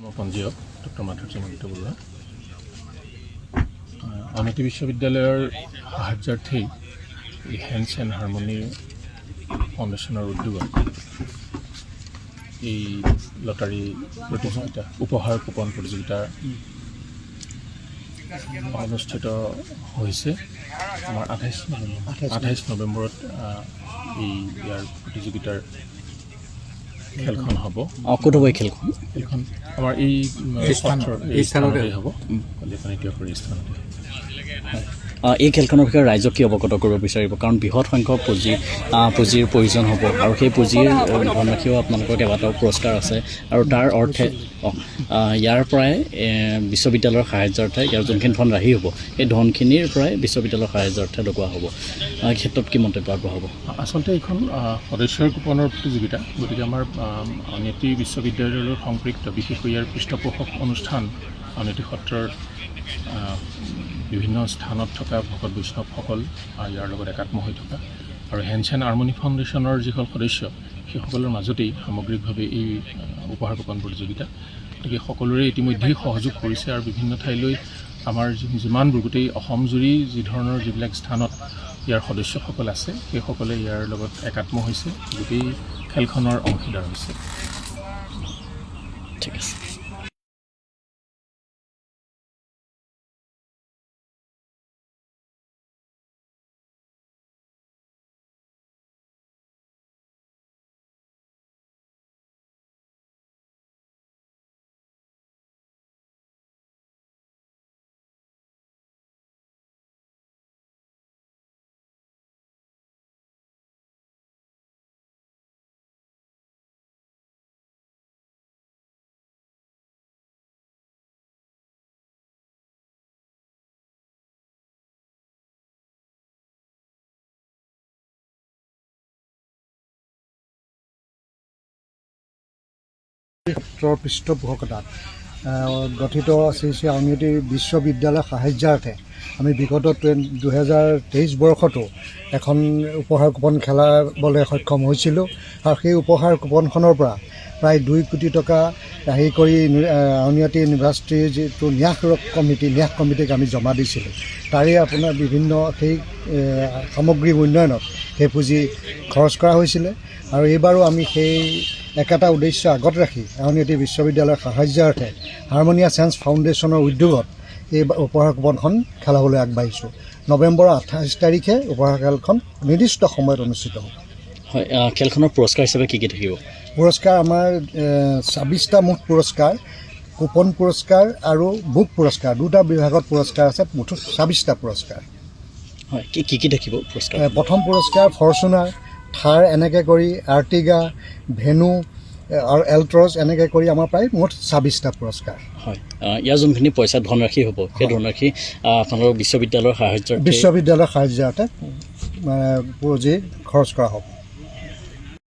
মই পঞ্জীয়ক ডক্টৰ মাধুৰ্য মল্লিক বৰুৱা। আউনীআটী বিশ্ববিদ্যালয়ৰ সাহায্যাৰ্থেই এই হেণ্ডছ এণ্ড হাৰমনি ফাউণ্ডেশ্যনৰ উদ্যোগত এই লটাৰী প্ৰতিযোগিতা, উপহাৰ কুপন প্ৰতিযোগিতা অনুষ্ঠিত হৈছে। আমাৰ 28 নৱেম্বৰত এই ইয়াৰ প্ৰতিযোগিতাৰ খেলখন হ'ব। অঁ, ক'ত হ'ব এই খেলখন? খেলখন আমাৰ এই সত্ৰৰ এই স্থানতে। স্থানতে হ'ব, কলিয়াপানী টীয়কৰ এই স্থানতে। এই খেলখনৰ বিষয়ে ৰাইজক কি অৱগত কৰিব বিচাৰিব? কাৰণ বৃহৎ সংখ্যক পুঁজিৰ প্ৰয়োজন হ'ব আৰু সেই পুঁজিৰ ধনৰাশিও আপোনালোকৰ কেইবাটাও পুৰস্কাৰ আছে আৰু তাৰ অৰ্থে ইয়াৰ পৰাই বিশ্ববিদ্যালয়ৰ সাহায্যাৰ্থে ইয়াৰ যোনখিনি ধন ৰাহি হ'ব, সেই ধনখিনিৰ পৰাই বিশ্ববিদ্যালয়ৰ সাহায্যাৰ্থে লগোৱা হ'ব। এই ক্ষেত্ৰত কি মন্তব্য আগবঢ়াব? আচলতে এইখন সদস্যৰ কুপনৰ প্ৰতিযোগিতা। গতিকে আমাৰ আউনীআটী বিশ্ববিদ্যালয়ৰ লগত সংপৃক্ত, বিশেষকৈ ইয়াৰ পৃষ্ঠপোষক অনুষ্ঠান আউনীআটী সত্ৰৰ বিভিন্ন স্থানত থকা ভকত বৈষ্ণৱসকল ইয়াৰ লগত একাত্ম হৈ থকা আৰু হেণ্ডছ এণ্ড হাৰমনি ফাউণ্ডেশ্যনৰ যিসকল সদস্য, সেইসকলৰ মাজতেই সামগ্ৰিকভাৱে এই উপহাৰ কুপন প্ৰতিযোগিতা। গতিকে সকলোৰে ইতিমধ্যেই সহযোগ কৰিছে আৰু বিভিন্ন ঠাইলৈ আমাৰ যিমানবোৰ গোটেই অসমজুৰি যি ধৰণৰ যিবিলাক স্থানত ইয়াৰ সদস্যসকল আছে, সেইসকলে ইয়াৰ লগত একাত্ম হৈছে, গোটেই খেলখনৰ অংশীদাৰ হৈছে। ঠিক আছে। সত্ৰৰ পৃষ্ঠপোষকতাত গঠিত শ্ৰী শ্ৰী আউনীআটী বিশ্ববিদ্যালয় সাহায্যাৰ্থে আমি বিগত 2023 বৰ্ষতো এখন উপহাৰ কুপন খেলাবলৈ সক্ষম হৈছিলোঁ আৰু সেই উপহাৰ কুপনখনৰ পৰা প্ৰায় 2 কোটি টকা হেৰি কৰি আউনীআটী ইউনিভাৰ্চিটিৰ যিটো ন্যাস কমিটি, ন্যাস কমিটিক আমি জমা দিছিলোঁ। তাৰে আপোনাৰ বিভিন্ন সেই সামগ্ৰিক উন্নয়নত সেই পুঁজি খৰচ কৰা হৈছিলে আৰু এইবাৰো আমি সেই একেটা উদ্দেশ্য আগত ৰাখি আউনীআটী বিশ্ববিদ্যালয়ৰ সাহায্যাৰ্থে হাৰমনিয়া চেন্স ফাউণ্ডেশ্যনৰ উদ্যোগত এই উপহাৰ কুপনখন খেলাবলৈ আগবাঢ়িছোঁ। নৱেম্বৰৰ 28 তাৰিখে উপহাৰ খেলখন নিৰ্দিষ্ট সময়ত অনুষ্ঠিত হ'ব। হয়, খেলখনৰ পুৰস্কাৰ হিচাপে কি কি থাকিব? পুৰস্কাৰ আমাৰ 26টা মুঠ পুৰস্কাৰ, কুপন পুৰস্কাৰ আৰু বুক পুৰস্কাৰ, দুটা বিভাগত পুৰস্কাৰ আছে, মুঠ 26টা পুৰস্কাৰ। হয়, কি কি কি থাকিব পুৰস্কাৰ? প্ৰথম পুৰস্কাৰ ফৰচুনাৰ, থাৰ, এনেকৈ কৰি আৰ্টিগা, ভেনু আৰু এল্ট্ৰছ, এনেকৈ কৰি আমাৰ প্ৰায় মুঠ 26টা পুৰস্কাৰ। হয়, ইয়াৰ যোনখিনি পইচা ধনৰাশি হ'ব, সেই ধনৰাশি আপোনালোকৰ বিশ্ববিদ্যালয়ৰ সাহায্যাৰ্থে বিশ্ববিদ্যালয়ৰ সাহায্যাৰ্থে পুঁজি খৰচ কৰা হ'ব।